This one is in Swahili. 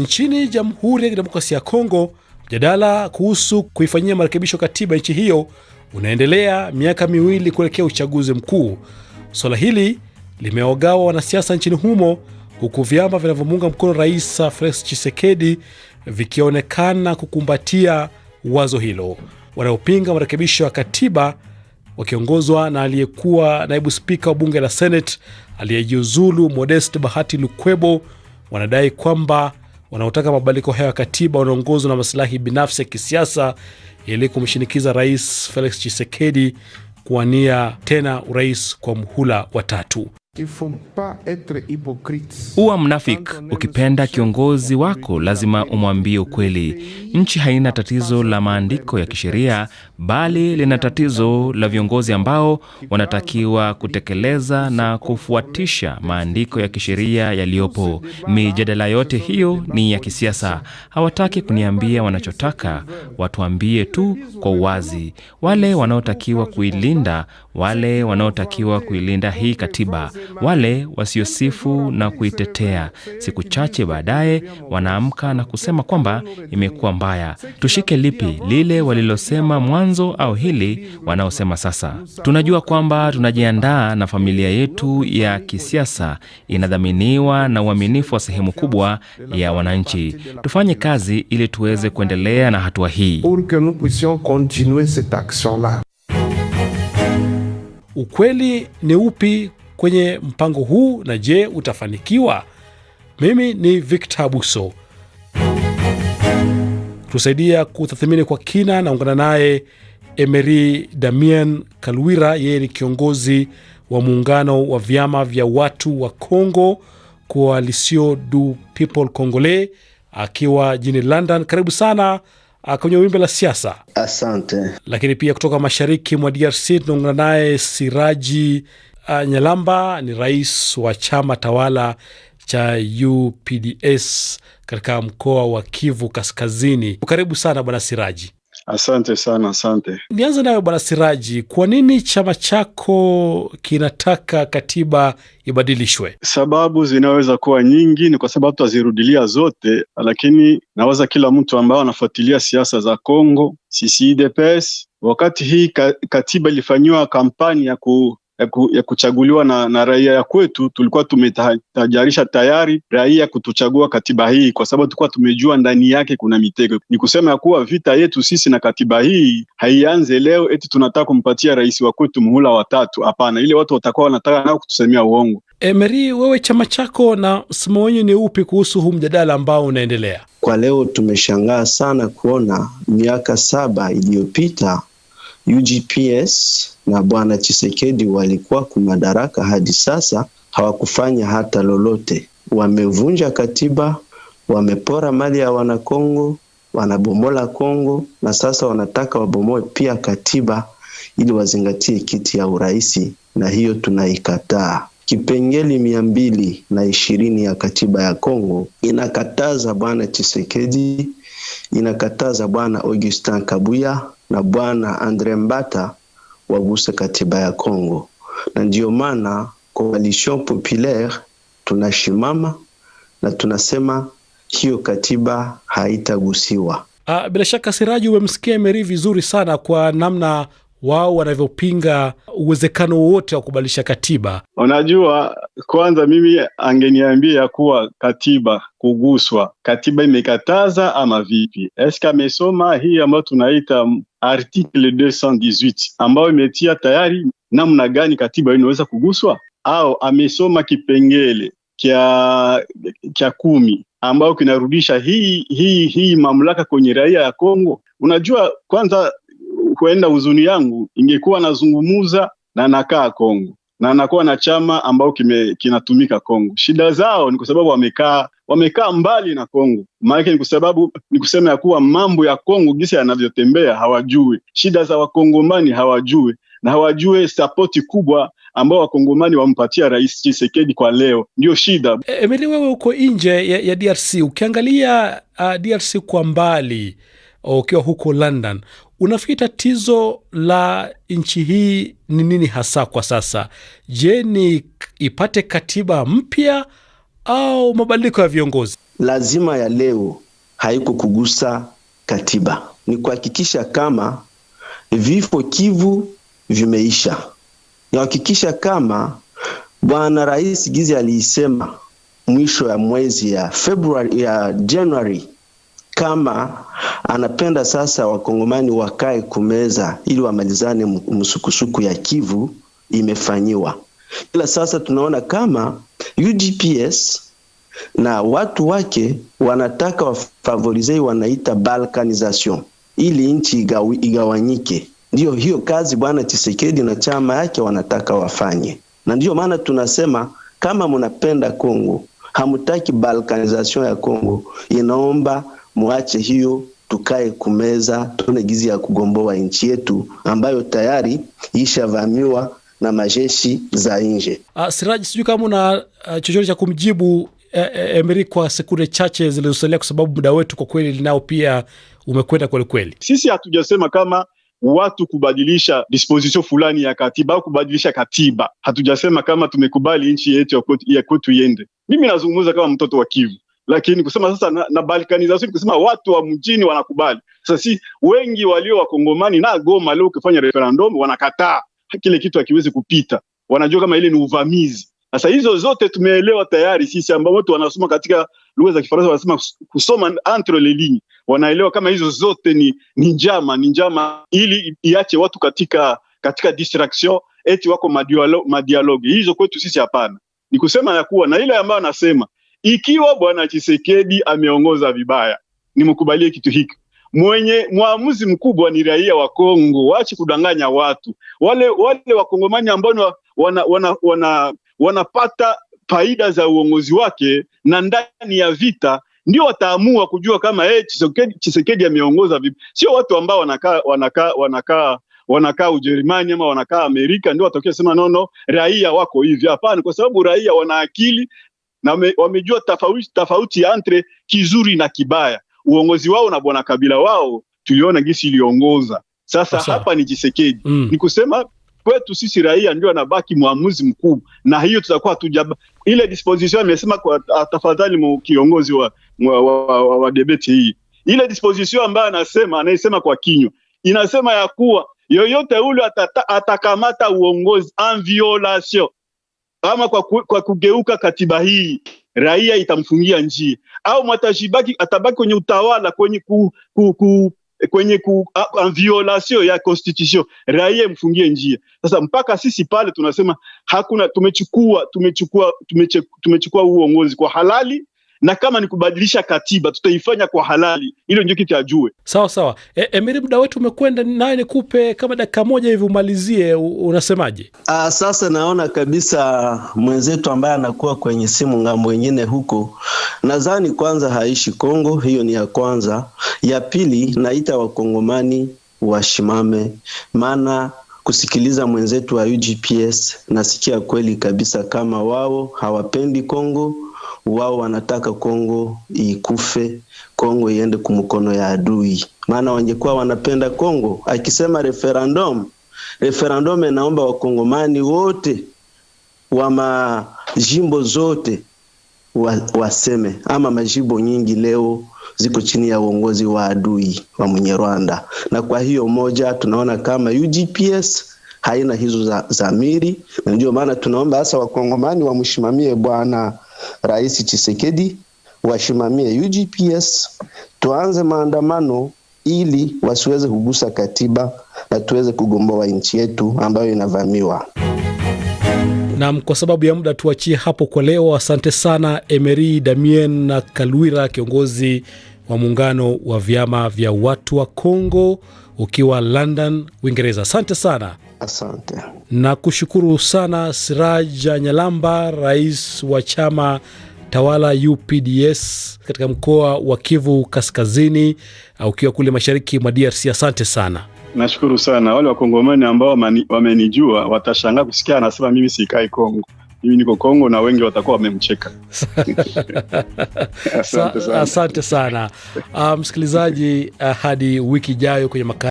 Nchini Jamhuri ya Kidemokrasia ya Kongo, mjadala kuhusu kuifanyia marekebisho katiba nchi hiyo unaendelea miaka miwili kuelekea uchaguzi mkuu. Suala hili limewagawa wanasiasa nchini humo, huku vyama vinavyomuunga mkono Rais Felix Tshisekedi vikionekana kukumbatia wazo hilo. Wanaopinga marekebisho ya katiba wakiongozwa na aliyekuwa naibu spika wa bunge la Senate aliyejiuzulu Modeste Bahati Lukwebo wanadai kwamba wanaotaka mabadiliko hayo ya katiba wanaongozwa na masilahi binafsi ya kisiasa ili kumshinikiza Rais Felix Tshisekedi kuwania tena urais kwa muhula wa tatu. Uwa mnafiki. Ukipenda kiongozi wako lazima umwambie ukweli. Nchi haina tatizo la maandiko ya kisheria, bali lina tatizo la viongozi ambao wanatakiwa kutekeleza na kufuatisha maandiko ya kisheria yaliyopo. Mijadala yote hiyo ni ya kisiasa. Hawataki kuniambia wanachotaka, watuambie tu kwa uwazi. Wale wanaotakiwa kuilinda, wale wanaotakiwa kuilinda hii katiba, wale wasiosifu na kuitetea, siku chache baadaye wanaamka na kusema kwamba imekuwa mbaya. Tushike lipi, lile walilosema mwanzo au hili wanaosema sasa? Tunajua kwamba tunajiandaa na familia yetu ya kisiasa inadhaminiwa na uaminifu wa sehemu kubwa ya wananchi. Tufanye kazi ili tuweze kuendelea na hatua hii. Ukweli ni upi kwenye mpango huu na je, utafanikiwa? Mimi ni Victor Abuso. Tusaidia kutathmini kwa kina, naungana naye Emery Damien Kalwira, yeye ni kiongozi wa muungano wa vyama vya watu wa Congo, Coalition du People Congolais, akiwa jijini London. Karibu sana kwenye wimbi la siasa. Asante. Lakini pia kutoka mashariki mwa DRC tunaungana naye Siraji Nyalamba, ni rais wa chama tawala cha UPDS katika mkoa wa Kivu Kaskazini. Karibu sana bwana Siraji. Asante sana, asante. Nianze nayo bwana Siraji, kwa nini chama chako kinataka katiba ibadilishwe? Sababu zinaweza kuwa nyingi, ni kwa sababu tutazirudilia zote, lakini nawaza kila mtu ambaye anafuatilia siasa za Kongo, sisi UDPS, wakati hii katiba ilifanyiwa kampani ya kuchaguliwa na raia ya kwetu, tulikuwa tumetajarisha tayari raia kutuchagua katiba hii, kwa sababu tulikuwa tumejua ndani yake kuna mitego. Ni kusema ya kuwa vita yetu sisi na katiba hii haianze leo eti tunataka kumpatia rais wa kwetu muhula wa tatu. Hapana, ile watu watakuwa wanataka nao kutusemea uongo. Emery, wewe chama chako na msimamo wenyu ni upi kuhusu huu mjadala ambao unaendelea? Kwa leo tumeshangaa sana kuona miaka 7 iliyopita UGPS na bwana Tshisekedi walikuwa kumadaraka, hadi sasa hawakufanya hata lolote. Wamevunja katiba, wamepora mali ya wanakongo, wanabomola Kongo, na sasa wanataka wabomoe pia katiba ili wazingatie kiti ya uraisi, na hiyo tunaikataa. Kipengeli 220 ya katiba ya Kongo inakataza bwana Tshisekedi, inakataza bwana Augustin Kabuya na bwana Andre Mbata waguse katiba ya Kongo, na ndiyo maana Coalition Populaire tunashimama na tunasema hiyo katiba haitagusiwa. Bila shaka Siraji, umemsikia Emery vizuri sana kwa namna wao wanavyopinga uwezekano wote wa kubadilisha katiba. Unajua, kwanza mimi angeniambia kuwa katiba kuguswa, katiba imekataza ama vipi? Eske amesoma hii ambayo tunaita article 218 ambayo imetia tayari namna gani katiba inaweza kuguswa, au amesoma kipengele cha 10 ambayo kinarudisha hii mamlaka kwenye raia ya Kongo? Unajua, kwanza huenda huzuni yangu ingekuwa nazungumuza na nakaa Kongo na nakuwa na chama ambao kinatumika Kongo. Shida zao ni kwa sababu wamekaa mbali na Kongo. Maana ni kwa sababu ni kusema ya kuwa mambo ya Kongo gisi yanavyotembea hawajui. Shida za wakongomani hawajui, na hawajui sapoti kubwa ambao wakongomani wampatia Rais Tshisekedi kwa leo. Ndio shida. Emily, wewe uko nje ya DRC, ukiangalia DRC kwa mbali ukiwa huko London, unafikiri tatizo la nchi hii ni nini hasa kwa sasa? Je, ni ipate katiba mpya au mabadiliko ya viongozi? Lazima ya leo haiko kugusa katiba, ni kuhakikisha kama vifo Kivu vimeisha, ni kuhakikisha kama bwana Rais Gizi aliisema mwisho ya mwezi ya Februari, ya January, kama anapenda sasa wakongomani wakae kumeza ili wamalizane msukusuku ya Kivu imefanyiwa. Ila sasa tunaona kama UDPS na watu wake wanataka wafavorize, wanaita balkanization, ili nchi igawanyike. Ndiyo hiyo kazi bwana Tshisekedi na chama yake wanataka wafanye, na ndiyo maana tunasema kama mnapenda Kongo, hamutaki balkanization ya Kongo, inaomba muache hiyo, tukae kumeza, tuone gizi ya kugomboa nchi yetu ambayo tayari ishavamiwa na majeshi za nje. Siraj, sijui kama una chochote cha kumjibu Emery kwa sekunde chache zilizosalia, kwa sababu muda wetu kwa kweli nao pia umekwenda kweli kweli. Sisi hatujasema kama watu kubadilisha disposition fulani ya katiba au kubadilisha katiba. Hatujasema kama tumekubali nchi yetu ya kwetu iende. Mimi nazungumza kama mtoto wa Kivu, lakini kusema sasa na balkanization, kusema watu wa mjini wanakubali. Sasa si wengi walio wakongomani na Goma leo ukifanya referendum wanakataa kile kitu, hakiwezi kupita, wanajua kama ile ni uvamizi. Sasa hizo zote tumeelewa tayari sisi ambao watu wanasoma katika lugha za Kifaransa wanasema kusoma entre les lignes, wanaelewa kama hizo zote ni njama ili iache watu katika distraction, eti wako madialogue. Hizo kwetu sisi hapana. Ni kusema ya kuwa na ile ambayo anasema ikiwa bwana Tshisekedi ameongoza vibaya, nimkubalie kitu hiki. Mwenye muamuzi mkubwa ni raia wa Kongo, waache kudanganya watu. Wale wakongomani ambao wanapata faida za uongozi wake na ndani ya vita ndio wataamua kujua kama Tshisekedi ameongoza vipi. Sio watu ambao wanakaa Ujerumani ama wanakaa Amerika ndio watakia sema nono raia wako hivi. Hapana, kwa sababu raia wana akili na wamejua tofauti entre kizuri na kibaya. Uongozi wao na bwana Kabila wao tuliona gisi iliongoza. Sasa hapa ni Tshisekedi. Ni kusema kwetu sisi raia ndio anabaki muamuzi mkuu, na hiyo tutakuwa ile disposition amesema kwa tafadhali kiongozi wa debate hii, ile disposition ambayo anasema kwa kinywa inasema ya kuwa yoyote ule atakamata uongozi en violation ama kwa kugeuka katiba hii, raia itamfungia njia, au atabaki kwenye utawala kwenye en violation ya constitution, raia mfungie njia. Sasa mpaka sisi pale tunasema hakuna, tumechukua uongozi kwa halali, na kama ni kubadilisha katiba tutaifanya kwa halali. Hilo ndio kitu ajue. Sawa sawa. Emery, muda wetu umekwenda, naye nikupe kama dakika moja hivi umalizie, unasemaje? Sasa naona kabisa mwenzetu ambaye anakuwa kwenye simu ngambo nyingine huko, nadhani kwanza haishi Kongo, hiyo ni ya kwanza. Ya pili, naita wakongomani washimame, maana kusikiliza mwenzetu wa UGPS nasikia kweli kabisa kama wao hawapendi Kongo. Wao wanataka Kongo ikufe, Kongo iende kumkono ya adui. Maana wangekuwa wanapenda Kongo, akisema referendum inaomba wakongomani wote wa majimbo zote waseme, ama majimbo nyingi leo ziko chini ya uongozi wa adui wa mwenye Rwanda. Na kwa hiyo moja tunaona kama UGPS haina hizo zamiri, na ndio maana tunaomba hasa wakongomani wamshimamie bwana Rais Tshisekedi, washimamie UGPS, tuanze maandamano ili wasiweze kugusa katiba na tuweze kugomboa nchi yetu ambayo inavamiwa. Na kwa sababu ya muda tuachie hapo kwa leo. Asante sana Emery Damien na Kalwira, kiongozi wa muungano wa vyama vya watu wa Kongo ukiwa London, Uingereza. Asante sana. Asante. Na kushukuru sana Siraja Nyalamba, rais wa chama tawala UPDS katika mkoa wa Kivu Kaskazini, ukiwa kule mashariki mwa DRC. Asante sana. Nashukuru sana. Wale wakongomani ambao wamenijua watashangaa kusikia anasema mimi sikai Kongo. Mimi niko Kongo na wengi watakuwa wamemcheka. Asante sana. Asante sana. Msikilizaji, hadi wiki ijayo kwenye makala